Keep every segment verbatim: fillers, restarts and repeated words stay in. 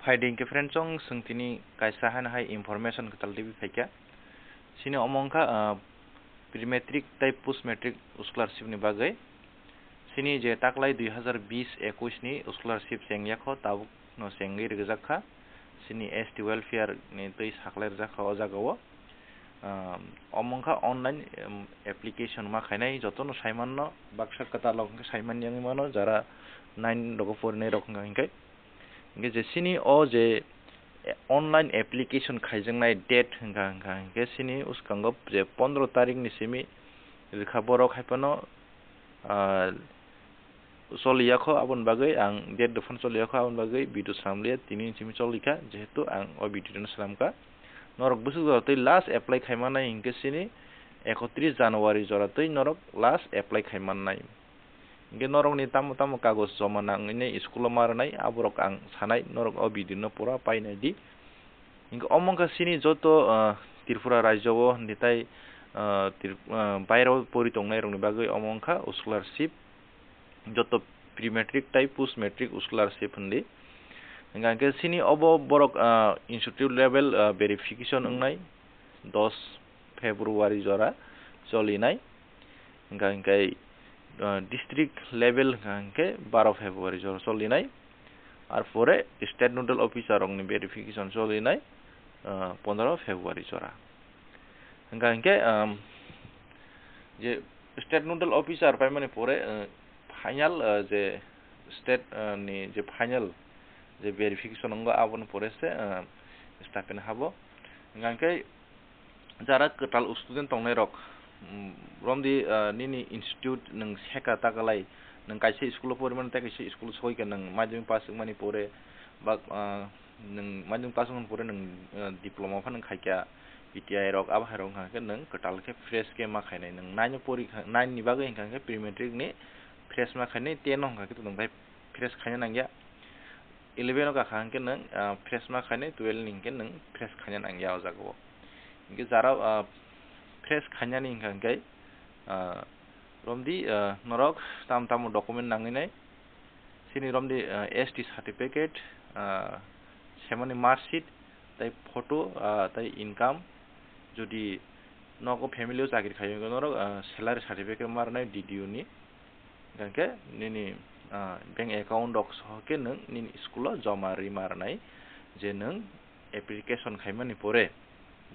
Phaidi hwnkhe friend chong, chwng tini kaisa haino hai information kwtal twi phaikha. Chini omo wngkha, ah, pre-matric tei post-matric scholarship ni bagwi. Chini je taklai dui hazar bis ekush ni scholarship chengya kho, tabuk no chengwi rwjakha. Chini S T welfare ni twi saklai rwjakha o jaga o. Ah, omo wngkha online, em, application ma khainai, jotono saimanno, baksa kwtal rok hwnkhe saiman yangwi mano, jara nine rogo porinai rok wngkha hinkhe. Hingke je chini o je online application khaijaknai date hingka, hingka hingke chini uskango je pondro tarik ni simi rikha borok haiphano, ah, choliya kho, aboni bagwi ang date dophano choliya kho, aboni bagwi video swnamliya, tini ni simi cholikha, jehetu ang o video no swnamkha. Norok bwswk jora twi last apply khaimannai hingke chini ekotris January jora twi norok last apply khaimannai. Hingke norokni tamo tamo kagoj joma nangwinai school-o ma rwnai, aborok ang sanai, norok o video no pura painai di. Hingke omo wngkha chini joto, ah, Tripura rajyo-o hwnwi tai, ah, Trip-, ah, baireo pori tongnairokni bagwi omo wngkha scholarship, joto pre-matric tai post-matric scholarship hwnwi. Hingka hingke chini obo borok, ah, institute level, ah, verification wngnai, dos February jora cholinai. Hingka hingke, ah, district level hingka hingke baro February jora cholinai. Ar pore state nodal officer rokni verification cholinai, ah, pondro February jora. Hingka hingke, um, je state nodal officer paimani pore, ah, final, ah, je state, ah, ni je final je verification wngo, aboni pore se, ah, start khaina habo. Hingka hingke jara kwtal student tongnairok, mm, romdi, ah, nini institute nwng seka takalai, nwng kaisa school-o porimani tei kaisa school-o soika nwng madhyamik pass wngmani pore, ba, ah, nwng madhyamik pass wngmani pore nwng, ah, diploma phano khaikha, P T I rok, abo hai rok wngkha khe nwng kwtal khe fresh khe ma khainai, nwng nine-o pori kha, nine ni bagwi hingkha khe pre-matric ni fresh ma khainai, ten o hingkha khe to nwng bai fresh khaina nangya. Eleven o kakha hingke nwng, ah, fresh ma khainai, twelve ni hingke nwng fresh khaina nangya o jaga o. Hingke jara, ah, fresh khainani hingka hingke, ah, romdi, ah, norok tam tamo document nangwi nai. Chini romdi, ah, S T certificate, ah, semani marksheet, tei photo, ah, tei income. Jodi nogo family o chakri khai hingke norok, ah, salary certificate ma rwnai D D O ni. Hingke nini, ah, bank account rok soho khe nwng nini school o joma rima rwnai, je nwng application khaimani pore,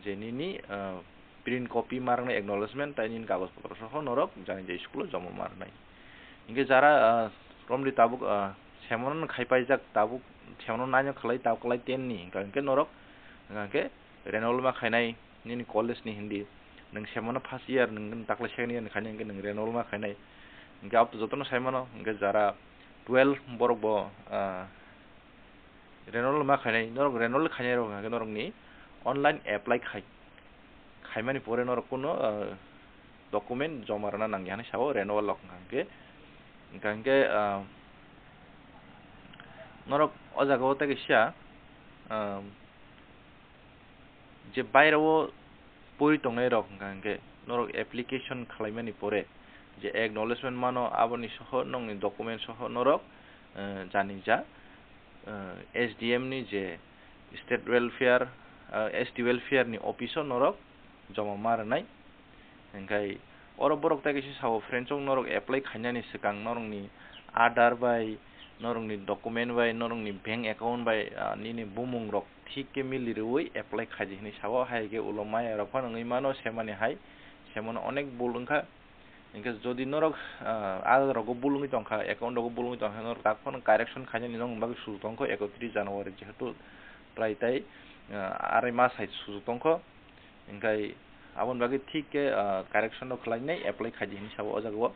je nini, ah, print copy ma rwnai, acknowledgement, tai nini kagoj potro soho norok jani je school o joma ma rwnai. Hingke jara, ah, romdi tabuk, ah, semono khai paijak, tabuk semono naino khlai, tabuk khlai ten ni, hingka hingke norok, hingka hingke renewal ma khainai nini college ni hindi, nwng semano first year, nwng taklai second year ni khainai hingke nwng renewal ma khainai. Hingke abto jotono saimano, hingke jara twelve borok bo, ah, renewal ma khainai, norok renewal khainai rok hingke norokni online apply khai, khaimani pore norok kuno, ah, document joma rwna nangya hinwi sao renewal rok hingke, hingka hingke, ah, norok o jaga o tei kaisa, ah, je baireo pori tongnai rok hingka hingke norok application khlaimani pore je acknowledgement mano, aboni soho nokni document soho norok, eh, jani ja, eh, S D M ni je state welfare, eh, S T welfare ni office o norok joma ma rwnai. Hingkai oro borok tai kaisa sao, friend chong, norok apply khainani swkang norokni Aadhaar bai, norokni document bai, norokni bank account bai, ah, nini bumung rok thik khe mili rwui apply khaidi hinwi sao, hai khe ulo maya rok phano wngwi mano, semani hai, semano onek bul wngkha. Hinkhe jodi norok, ah, Aadhaar rogo bul wngwi tongkha, account rogo bul wngwi tongkha, norok tak phano correction khainani nokni bagwi sujuk tongkho, ekotris January jehetu prai tai, ah, arai mas hai sujuk tongkho. Hinkhe aboni bagwi thik khe, ah, correction rok khlainai apply khaidi hinwi sao o jaga o.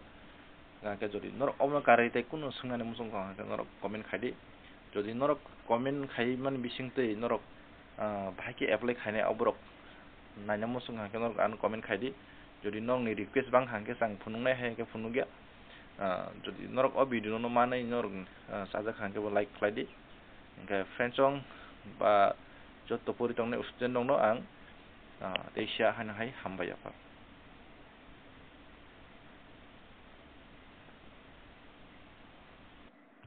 Hinkhe jodi norok omo karwi tei kunu swngnani muchung tong kha, hinkhe norok comment khaidi. Jodi norok comment khaimani bisingtwi norok, ah, bahai khe apply khainai, oborok naina muchung kha, hinkhe norok ano comment khaidi. Jodi norokni request bang kha, hinkhe chwng phunuknai, hai hinkhe phunukya. Ah, jodi norok o video no manwi norok, ah, chajak kha, hinkhe bo like khlaidi. Hinkhe friends rok ba joto pori tongnai student rokno ang, ah, teisa haino hai hambai yapha.